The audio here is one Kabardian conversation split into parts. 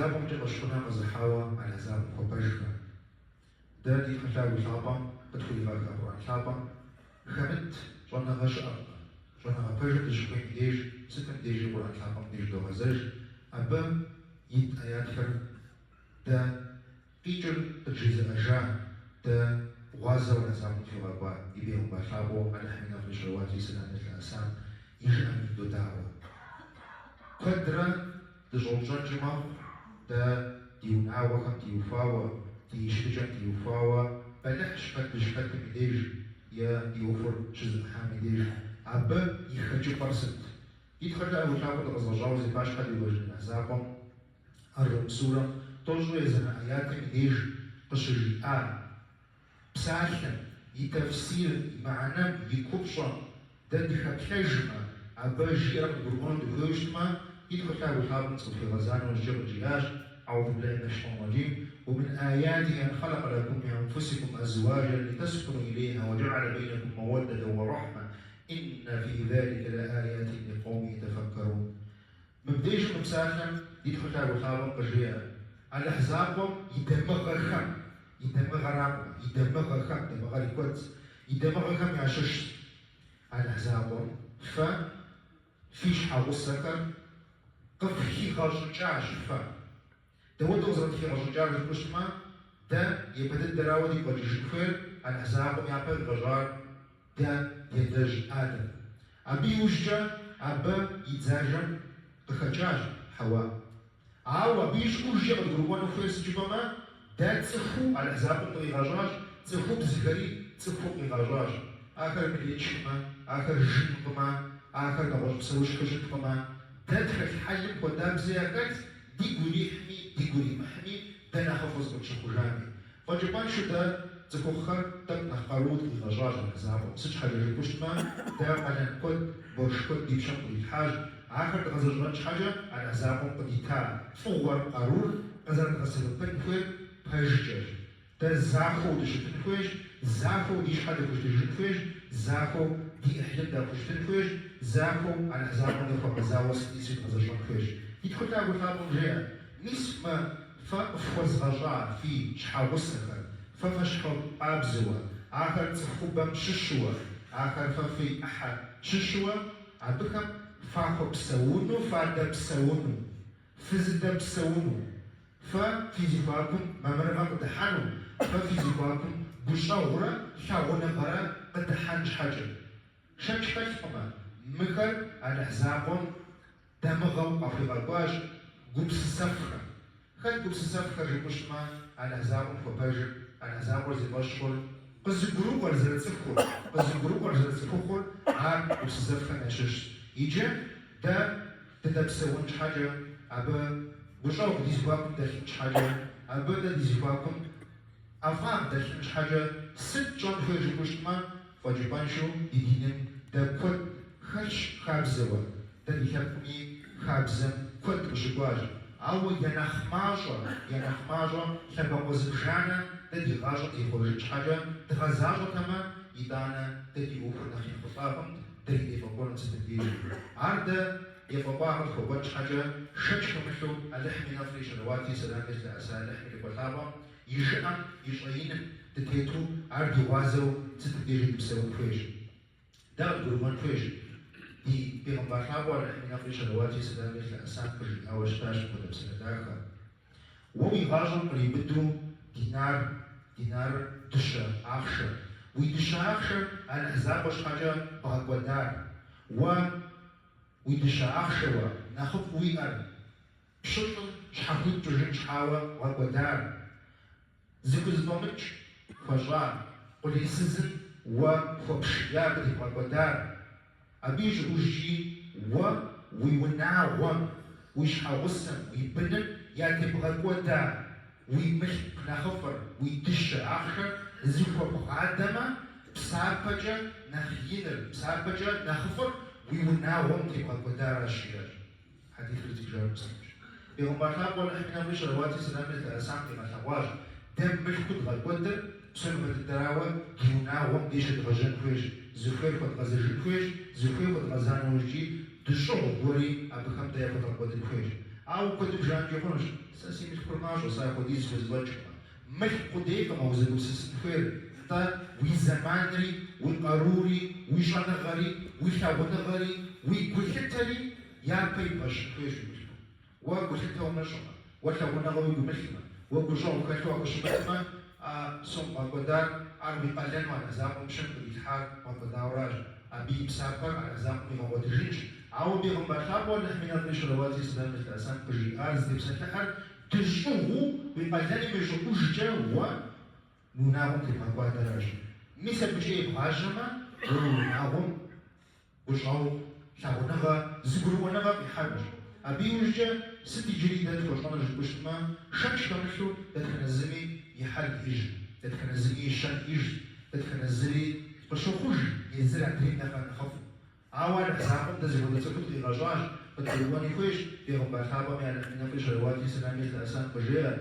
Закъуэмкӏэ фӏэщхъуныгъэ къэзыхьауэ Алыхь Закъуэм хуэпэжхэ! Дэ ди Тхьэ Лъагэу Лъапӏэм къытхуригъэха Къурӏэн лъапӏэм хэмыт щӏэныгъэ щыӏэкъым. Щӏэныгъэ пэжым дыщыхуейм и деж, сытым дежи Къурӏэн лъапӏэм деж догъэзэж, абы ит аятхэр дэ къикӏыр къыджезыӏэжа, дэ гъуазэу Алыхь Закъуэм тхуигъэкӏуа и бегъымбар лъапӏэу Алыхьым и нэфӏри щэлэуатри сэламри зылъэӏэсам и жыӏэми додаӏуэ. Куэдрэ дыщӏэупщӏэнкӏи мэхъу дэ ди унагъуэхэм теухуауэ, ди щытыкӏэм теухуауэ бэлыхь щыхэт дыщыхэтым и деж е ди ӏуэхур щызэӏыхьам и деж абы и хэкӏыпӏэр сыт? Ди Тхьэ Лъагэу Лъапӏэу дыкъэзыгъэщӏауэ зи пащхьэ диувэжын Алыхь Закъуэм Ар-Рум сурэм тӏощӏрэ езанэ аятым и деж къыщыжиӏа псалъэм и тэфсирым, и мыхьэнэм, и купщӏэм дэ дыхэплъэжмэ, абы жиӏэр къыдгурыӏуэну дыхуейуэ щытмэ, ди Тхьэ Лъагэу Лъапӏэм зыкъытхуигъэза нэужькӏэ къыджиӏащ, Аӏузу биллахи минэ шейтӏани рэджим, Уэ мин аяти ан халакъэ лакум мин анфусикум азуажан литэскуну илейха уэ джэӏэлэ бейнэкум мэуэддэтэн уэ рэхьмэ, иннэ фи заликэ лэаятин ликъэумин етафэккэрун. Мыбдежым мы псалъэм ди Тхьэ Лъагэу Лъапӏэм къыжеӏэ, Алыхь закъуэм и дамыгъэхэм, и дамыгъэракъым, и дамыгъэхэм, дамыгъэр и куэдщ, и дамыгъэхэм ящыщщ Алыхь закъуэм фэ фи щхьэгъусэхэр къыфхигъэщӏыкӏащ фэ. Дауэдэу къызэрытхигъэщӏыкӏар жыпӏэу щытмэ, дэ япэ дыдэрауэ дигу къэкӏыжын хуейр Алыхь закъуэм япэ къигъэщӏар дэ ди адэжь Адэм. Абы иужькӏэ абы и дзажэм къыхэкӏащ Хьэуа. Ауэ абы ищӏыӏужкӏэ къыдгурыӏуэну хуейр сыт жыпӏэмэ, дэ цӏыхуу Алыхь закъуэм дыкъигъэщӏащ, цӏыхубзхэри цӏыхуу къигъэщӏащ. Ахэр мелыӏычкъымэ, ахэр жынкъымэ, ахэр нэгъуэщӏ псэущхьэу щыткъымэ. Дэ тхэлъ хьэлым хуэдабзэ яхэлъ, дигу ирихьми, дигу иримыхьми, дэ нэхъыфӏу зыкъытщыхъужами. Фӏэкӏыпӏэншэу дэ цӏыхухъухэр тӏэкӏу нэхъ къарууэ дыкъигъэщӏащ Алыхь закъуэм. Сыт щхьэкӏэ жыпӏэу щытмэ, дэ къалэн куэд, борш куэд ди пщэм кърилъхьащ. Ахэр дгъэзэщӏэн щхьэкӏэ Алыхь закъуэм къыдита фӏыгъуэр, къарур къызэрыдгъэсэбэпын хуейр пэжкӏэщ. Дэ захуэу дыщытын хуейщ, захуэу ди щхьэ дыхущытыжын хуейщ, захуэу ди ӏыхьлым дахущытын хуейщ, захуэу Алыхь закъуэм дыхуэгъэзауэ сыти дгъэзэщӏэн хуейщ. Ди Тхьэ Лъагэу Лъапӏэм жеӏэ, Мис мы фэ къыфхуэзгъэщӏа фи щхьэгъусэхэр, фэ фэщхьыркъабзэуэ, ахэр цӏыхубэм щыщуэ, ахэр фэ фи ӏыхьэ щыщуэ, абыхэм фахуэпсэуну, фадэпсэуну, фызыдэпсэуну. Фэ фи зэхуакум мамырыгъэ къыдыхьэну, фэ фи зэхуакум гущӏэгъурэ лъагъуныгъэрэ къыдыхьэн щхьэкӏэ. Шэч хэлъкъымэ, мыхэр Алыхь закъуэм дамыгъэу къахуигъэкӏуащ гупсысэфхэм. Хэт гупсысэфхэр жыпӏэу щытмэ, Алыхь закъуэм хуэпэжыр, Алыхь закъуэр зи фӏэщ хъур, къызыгурыӏуэр зэрыцӏыхур, къызыгурыӏуэр зэрыцӏыхухъур, ар гупсысэфхэм ящыщщ. Иджы дэ дыдэпсэун щхьэкӏэ, абы гущӏэгъу ди зэхуакум дэлъын щхьэкӏэ, абы дэ ди зэхуакум ӏэфӏагъ дэлъын щхьэкӏэ сыт тщӏэн хуей жыпӏэу щытмэ, фӏэкӏыпӏэншэу ди диным дэ куэд хэлъщ хабзэуэ, дэ ди лъэпкъми хабзэм куэд къыщыкӏуащ. Ауэ я нэхъ мащӏэ, я нэхъ мащӏэ лъэбакъуэ зыбжанэ дэ ди гъащӏэм зихъуэжын щхьэкӏэ дгъэзащӏэтэмэ, итӏанэ дэ ди ӏуэхур нэхъ ехъулӏа хъунт, дэри дефӏэкӏуэнут сытым дежи. Ар дэ ефӏэкӏуагъэ тхуэкӏуэн щхьэкӏэ, шэч хэмылъу, Алыхьым и нэфӏри щэлэуатри сэламри зылъэӏэса Алыхьым и лӏыкӏуэ лъапӏэм и жыӏэм, и щӏэиным дытету, ар ди гъуазэу сытым дежи дыпсэун хуейщ. Дэ къыдгурыӏуэн хуейщ, ди бегъымбар лъапӏэу Алыхьым и нэфӏри щэлэуатри сэламри зылъэӏэсам къыжиӏауэ щытащ мыпхуэдэ псалъэ дахэ. Уэ уи гъащӏэм къриубыдэу динар, динарыр дыщэ ахъшэ. Уи дыщэ ахъшэр Алыхь закъуэ щхьэкӏэ бгъэкӏуэдар. Уэ уи дыщэ ахъшэуэ нэхъыфӏ уиӏэр пщылӏыр щхьэхуит пщӏыжын щхьауэ бгъэкӏуэдар. Зыхузэфӏэмыкӏ хуэщӏа къулейсызым уэ хуэпшия абы тебгъэкӏуэдар. Абы ищӏыӏужкӏи уэ уи унагъуэм, уи щхьэгъусэм, уи быным ятебгъэкӏуэда уи мылъку нэхъыфӏыр, уи дыщэ ахъшэр зыхуэбгъадэмэ, псапэкӏэ нэхъ иныр, псапэкӏэ нэхъыфӏыр уи унагъуэм тебгъэкӏуэдаращ, жиӏащ. Хьэдисыр зытхыжар Муслимщ. Бегъымбар лъапӏэу Алыхьым и нэфӏри щэлэуатри сэламри зылъэӏэсам къигъэлъэгъуащ, Дэ мылъкуу дгъэкӏуэдыр псом япэ дыдэрауэ ди унагъуэм деж щедгъэжьэн хуейщ, зыхуейр хуэдгъэзэжын хуейщ, зыхуей хуэдгъэза нэужькӏи дыщӏыгъу гуэри абыхэм дэ яхуэдгъэкӏуэдын хуейщ. Ауэ куэдым жаӏэнкӏи хъунущ, Сэ си мылъкур мащӏэ, сэ апхуэдиз схузэфӏэкӏкъым. Мылъку къудейкъым а узэгупсысын хуейр, нтӏэ уи зэманри, уи къарури, уи щӏэныгъэри, уи лъагъуныгъэри, уи гулъытэри япэ ибгъэщын хуейщ уи мылъкум. Уэ гулъытэ умыщӏмэ, уэ лъагъуныгъэ уигу имылъмэ, уэ гущӏэгъу хэлъу уахущымытмэ, а сом бгъэкӏуэдар, ар уи къалэну Алыхь закъуэм пщэм къыдилъхьар бгъэкӏуэдауэращ. Абы и псапэр Алыхь закъуэм уигъэгъуэтыжынщ. Ауэ бегъымбар лъапӏэу Алыхьым и нэфӏри щэлэуатри сэламри зылъэӏэсам къыжиӏар зытепсэлъыхьыр дыщӏыгъуу уи къалэным ищӏыӏужкӏэ уэ уи унагъуэм тебгъэкӏуадэращ. Мис абыкӏэ ебгъажьэмэ, уэ уи унагъуэм гущӏэгъу, лъагъуныгъэ, зыгурыӏуэныгъэ къихьэнущ. Абы иужькӏэ сыт иджыри дэ тхуэщӏэнур жыпӏэу щытмэ, шэч хэмылъу дэтхэнэ зыми и хьэл иӏэжщ, дэтхэнэ зыми и щэн иӏэжщ, дэтхэнэ зыри къыщохъуж езыр адрейм нэхърэ нэхъыфӏу. Ауэ Алыхь закъуэм дэ зэхуэдэ цӏыхуу дыкъигъэщӏащ, къыдгурыӏуэни хуейщ, бегъымбар лъапӏэми Алыхьым и нэфӏри щэлэуатри сэламри зылъэӏэсам къыжеӏэ,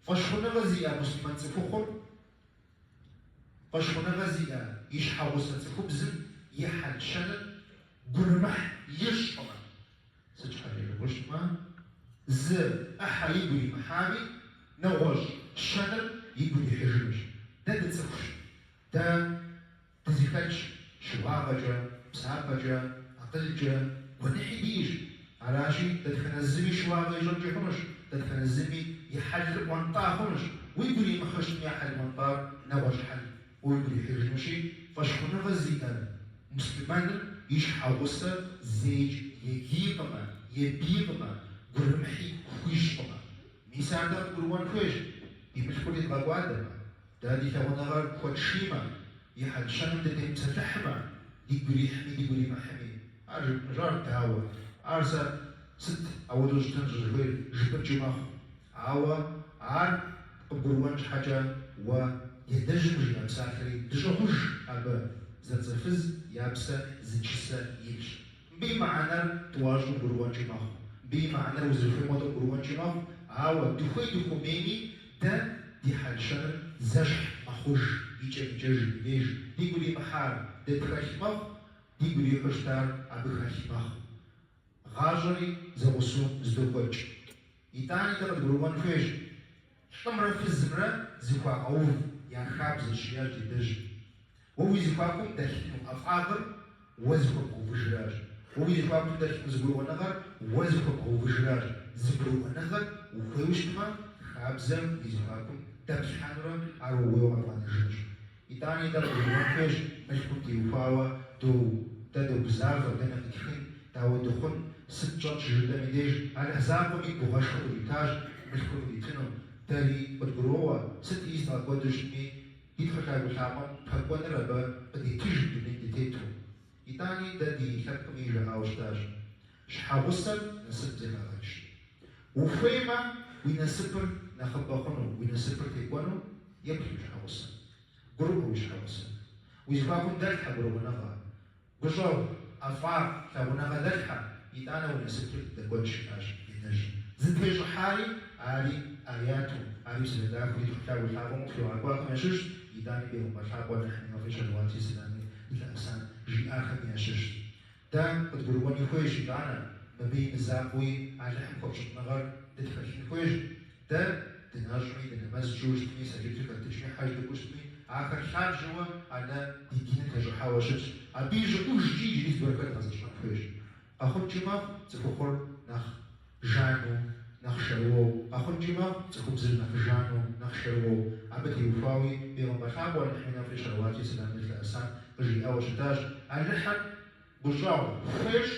Фӏэщхъуныгъэ зиӏэ муслъымэн цӏыхухъур Фӏэщхъуныгъэ зиӏэ и щхьэгъусэ цӏыхубзым и хьэл-щэныр гурымыхь ищӏкъымэ, сыт щхьэкӏэ жыпӏэу щытмэ, зы ӏыхьэ игу иримыхьами, нэгъуэщӏ щэныр игу ирихьыжынущ. Дэ дыцӏыхущ, дэ дызэхэтщ щыуагъэкӏэ, псапэкӏэ, акъылкӏэ, гуэныхьи диӏэщ. Аращи, дэтхэнэ зыми щыуагъэ ищӏэнкӏи хъунущ, дэтхэнэ зыми и хьэлыр ӏуэнтӏа хъунущ. Уигу иримыхьу щытми а хьэл ӏуэнтӏар нэгъуэщӏ хьэл уигу ирихьыжынущи, фӏэщхъуныгъэ зиӏэ муслъымэныр и щхьэгъусэр зэикӏ егийкъымэ, ебийкъымэ, гурымыхьи хуищӏкъымэ. Мис ар дэ къыдгурыӏуэн хуейщ, ди мылъкур тедгъэкӏуадэмэ. Дэ ди лъагъуныгъэр хуэтшиймэ, и хьэл-щэным дытемыпсэлъыхьмэ, дигу ирихьми дигу иримыхьми, ар жыпӏэнущ, ар дауэ? Ар сэ сыт ауэдэу щытын щӏыхуейр жыпӏэнкӏи мэхъу. Ауэ ар къыбгурыӏуэн щхьэкӏэ уэ едэжьым жиӏа псалъэри дыщӏыгъуж абы, зэлӏзэфыз я псэ зы чысэ илъщ. Мыбы и мыхьэнэр тӏуащӏэу бгурыӏуэнкӏи мэхъу, мыбы и мыхьэнэр узэрыхуейм хуэдэу бгурыӏуэнкӏи мэхъу, ауэ дыхуей-дыхуэмейми дэ ди хьэл-щэныр зэщхь мэхъуж икӏэм-икӏэжым и деж, дигу иримыхьар дэ тхэлъ мэхъу, дигу ирихьу щытар абы хэлъ мэхъу. Гъащӏэри зэгъусэу зыдокӏуэкӏ. Итӏани дэ къыдгурыӏуэн хуейщ, лӏымрэ фызымрэ зыхуагъэув я хабзэщ, жиӏащ дедэжьым. Уэ уи зэхуакум дэлъыну ӏэфӏагъыр уэ зыхуэбгъэувыжыращ. Уэ уи зэхуакум дэлъыну зыгурыӏуэныгъэр уэ зыхуэбгъэувыжыращ. Зыгурыӏуэныгъэр ухуейуэ щытмэ, хабзэр уи зэхуакум дэплъхьэнурэ ар ууейуэ къэбгъэнэжынущ. Итӏани дэ къыдгурыӏуэн хуейщ мылъкум теухуауэ доу, дэ догузавэ, дэнэ къитхын, дауэ дыхъун, сыт тщӏэн щыжытӏэм и деж, Алыхь закъуэми гугъэшхуэ къыдитащ мылъкур къыдитыну, дэри къыдгуроӏуэ, сыт ис дгъэкӏуэду щытми, Ди Тхьэ Лъагэу Лъапӏэм пэкӏуэныр абы къыдитыж дунейм дытету. Итӏани дэ ди лъэпкъми жаӏауэ щытащ, Щхьэгъусэр насып зэхэгъэкӏщ. Ухуеймэ, уи насыпыр нэхъыбэ хъуну, уи насыпыр текӏуэну, еплъ уи щхьэгъусэм. Гурыӏуэ уи щхьэгъусэм. Уи зэхуакум дэлъхьэ гурыӏуэныгъэ. Гущӏэгъу, ӏэфӏагъ, лъагъуныгъэ дэлъхьэ, итӏанэ уи насыпыр дэкӏуэнщ, жиӏащ дедэжьым. Зытещӏыхьари ари аяту, ари псалъэ дахэу ди Тхьэ Лъагэу Лъапӏэм къытхуигъэкӏуахэм ящыщщ, итӏани бегъымбар лъапӏэу Алыхьым и нэфӏри щэлэуатри сэламри зылъэӏэсам жиӏахэми ящыщщ. Дэ къыдгурыӏуэни хуейщ итӏанэ, мыбы и мызакъуэуи Алыхьым хуэпщылӏыныгъэр дытхэлъын хуейщ. Дэ дынэщӏми, дынэмэз тщӏыуэ щытми, сэджытыр хэттыкӏми, хьэж дыкӏуэу щытми, ахэр лъабжьэуэ алэ ди диным тещӏыхьауэ щытщ. Абы ищӏыӏужкӏи иджыри зыгуэрхэр дгъэзэщӏэн хуейщ. Къэхъункӏи мэхъу цӏыхухъур нэхъ жану, нэхъ шэрыуэу, къэхъункӏи мэхъу цӏыхубзыр нэхъ жану, нэхъ шэрыуэу. Абы теухуауи бегъымбар лъапӏэу Алыхьым и нэфӏри щэлэуатри сэламри зылъэӏэсам къыжиӏауэ щытащ, Алыхьыр гущӏэгъу хуещӏ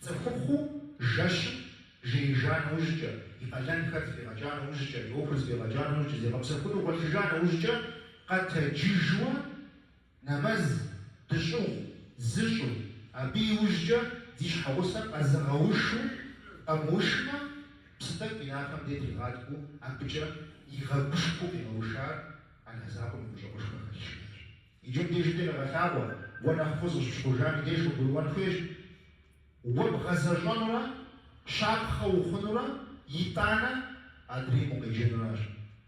цӏыхухъуу жэщым жеижа нэужькӏэ, и къалэнхэр зэфӏигъэкӏа нэужькӏэ, и ӏуэхур зэфӏигъэкӏа нэужькӏэ, зигъэпсэхуну гъуэлъыжа нэужькӏэ къэтэджыжуэ нэмэз дыщӏыгъу зыщӏу, абы иужькӏэ зи щхьэгъусэр къэзыгъэушу къэмыушмэ, псы тӏэкӏу и напэм дей тригъаткӏуэу абыкӏэ игъэгушхуэу къигъэушар Алыхь закъуэм и гущӏэгъушхуэ хэлъщ, жиӏащ. Иджы мыбдеж дэ къегъэлъагъуэ, уэ нэхъыфӏу зыкъыщыпщыхъужам и деж къыбгурыӏуэн хуейщ, уэ бгъэзэщӏэнурэ, щапхъэ ухъунурэ, итӏанэ адрейм укъеджэнуращ.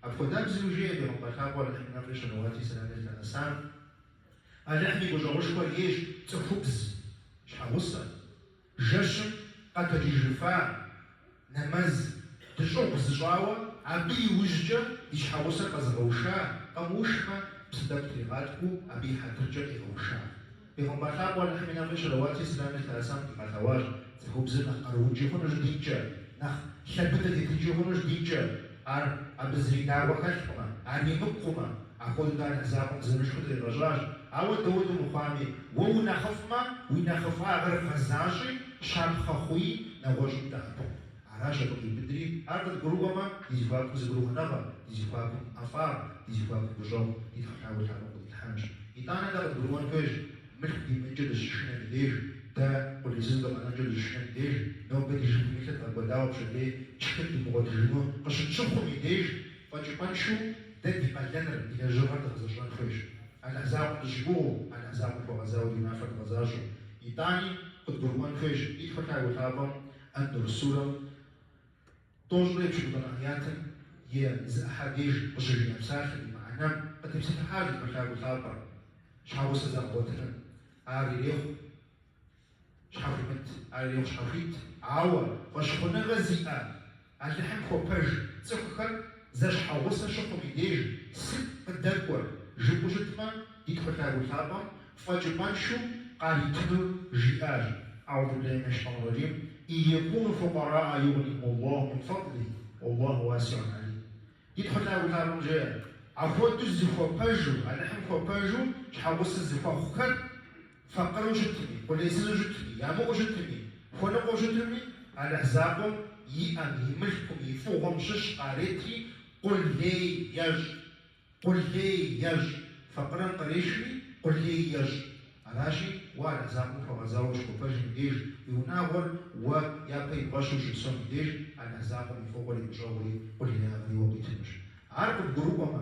Апхуэдэбзэу жеӏэ бегъымбар лъапӏэу Алыхьым и нэфӏри щэлэуатри сэламри зылъэӏэсам. Алыхьым и гущӏэгъушхуэр ейщ цӏыхубз щхьэгъусэ, жэщым къэтэджыжыфа. Нэмэз дыщӏыгъу зыщӏауэ, абы и ужькӏэ ди щхьэгъусэр къэзыгъэуша, къэмыушмэ, псы тӏэкӏу тригъаткӏуэу абы и хьэтыркӏэ къигъэуша. Бегъымбар лъапӏэу Алыхьым и нэфӏри щэлэуатри сэламри зылъэӏэсам къигъэлъэгъуащ, цӏыхубзыр нэхъ къаруункӏи хъунущ динкӏэ, нэхъ лъэ быдэ тетынкӏи хъунущ динкӏэ, ар абы зыри дагъуэ хэлъкъымэ, ар емыкӏукъымэ, Апхуэдэу дэ Алыхь закъуэм дызэмыщхьу дыкъигъэщӏащ. Ауэ дауэдэу мыхъуами, уэ унэхъыфӏмэ, уи нэхъыфӏагъыр гъэзащӏи, щапхъэ хъуи, нэгъуэщӏым дэӏэпыкъу. Аращ абы къиубыдри, ар къыдгурыӏуэмэ, ди зэхуакум зэгурыӏуэныгъэ, ди зэхуакум ӏэфӏагъ, ди зэхуакум гущӏэгъу ди Тхьэ Лъагэу Лъапӏэм къыдилъхьэнущ. Итӏанэ дэ къыдгурыӏуэн хуейщ, мылъку димыӏэнкӏэ дыщышынэм и деж, дэ къулейсызу дыкъэнэнкӏэ дыщышынэм и деж, нобэ ди жыпым илъыр дгъэкӏуэдауэ пщэдей тшхын дымыгъуэтыжыну къыщытщыхъум и деж, фӏэкӏыпӏэншэу дэ ди къалэныр, ди лэжьыгъэр дгъэзэщӏэн хуейщ. Алыхь закъуэм дыщыгугъыу, Алыхь закъуэм хуэгъэзауэ ди унафэр дгъэзащӏэу. Итӏани къыдгурыӏуэн хуейщ ди Тхьэ Лъагэу Лъапӏэм Ан-Нур сурэм тӏощӏрэ епщыкӏутӏанэ аятым и зы ӏыхьэ деж къыщыжиӏа псалъэм и мыхьэнэм къытепсэлъыхьащ ди Тхьэ Лъагэу Лъапӏэр, щхьэгъусэ зэгъэгъуэтыным, ар ирехъу. Щхьэхуимыт, ар ирехъу щхьэхуит, ауэ фӏэщхъуныгъэ зиӏэ Алыхьым хуэпэж цӏыхухэр зэщхьэгъусэ щыхъум и деж сыт къыдэкӏуэр жыпӏэу щытмэ, ди Тхьэ Лъагэу Лъапӏэм фӏэкӏыпӏэншэу къаритынур жиӏащ, Аӏузу биллахи минэ шейтӏани рэджим, ин якуну фукъараӏэ югънихимуллаху мин фадлихи, уаллаху уасиун алим. Ди Тхьэ Лъагэу Лъапӏэм жеӏэ, Апхуэдэу зыхуэпэжу, Алыхьым хуэпэжу щхьэгъусэ зыхуэхъухэр факъырэу щытми, къулейсызу щытми, ямыӏэу щытми, хуэныкъуэу щытми, Алыхь закъуэм иӏэм, и мылъкум, и фӏыгъуэм щыщ къаретри къулей ещӏ. Къулей ещӏ. Факъырэм кърешри, къулей ещӏ. Аращи, уэ Алыхь закъуэм хуэгъэзауэ ущыхуэпэжым и деж, уи унагъуэр уэ япэ ибгъэщу ущыпсэум и деж, Алыхь закъуэм и фӏыгъуэри, гущӏэгъури, къулеягъэри уэ къуитынущ. Ар къыбгурыӏуэмэ,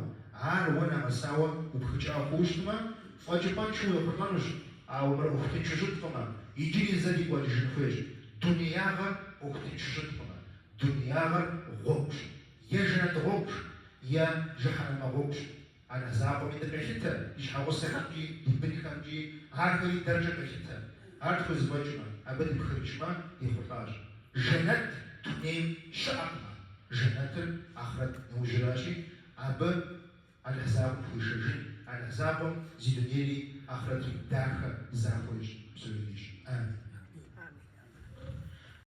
ар уэ нэгъэсауэ упхыкӏа хъууэ щытмэ, фӏэкӏыпӏэншэу уехъулӏэнущ, ауэ мыр ӏуэху тыншу щыткъымэ, иджыри зэ дигу къэкӏыжын хуейщ, дунеягъэр ӏуэху тыншу щыткъымэ, дунеягъэр гъуэгущ, е жэнэт гъуэгущ, е жыхьэнэмэ гъуэгущ. Алыхь закъуэми дыкъелъытэ, ди щхьэгъусэхэмкӏи, ди бынхэмкӏи, ахэри дэркӏэ къелъытэ. Ар тхузэфӏэкӏмэ, абы дыпхырыкӏмэ, дехъулӏащ. Жэнэт дунейм щыӏэкъымэ, жэнэтыр ахърэт нэужьыращи, абы Алыхь закъуэм тхуишэжын, Алыхь закъуэм зи дунейри ахърэтри дахэ захуэ ищӏ, псори дищӏ. Амин.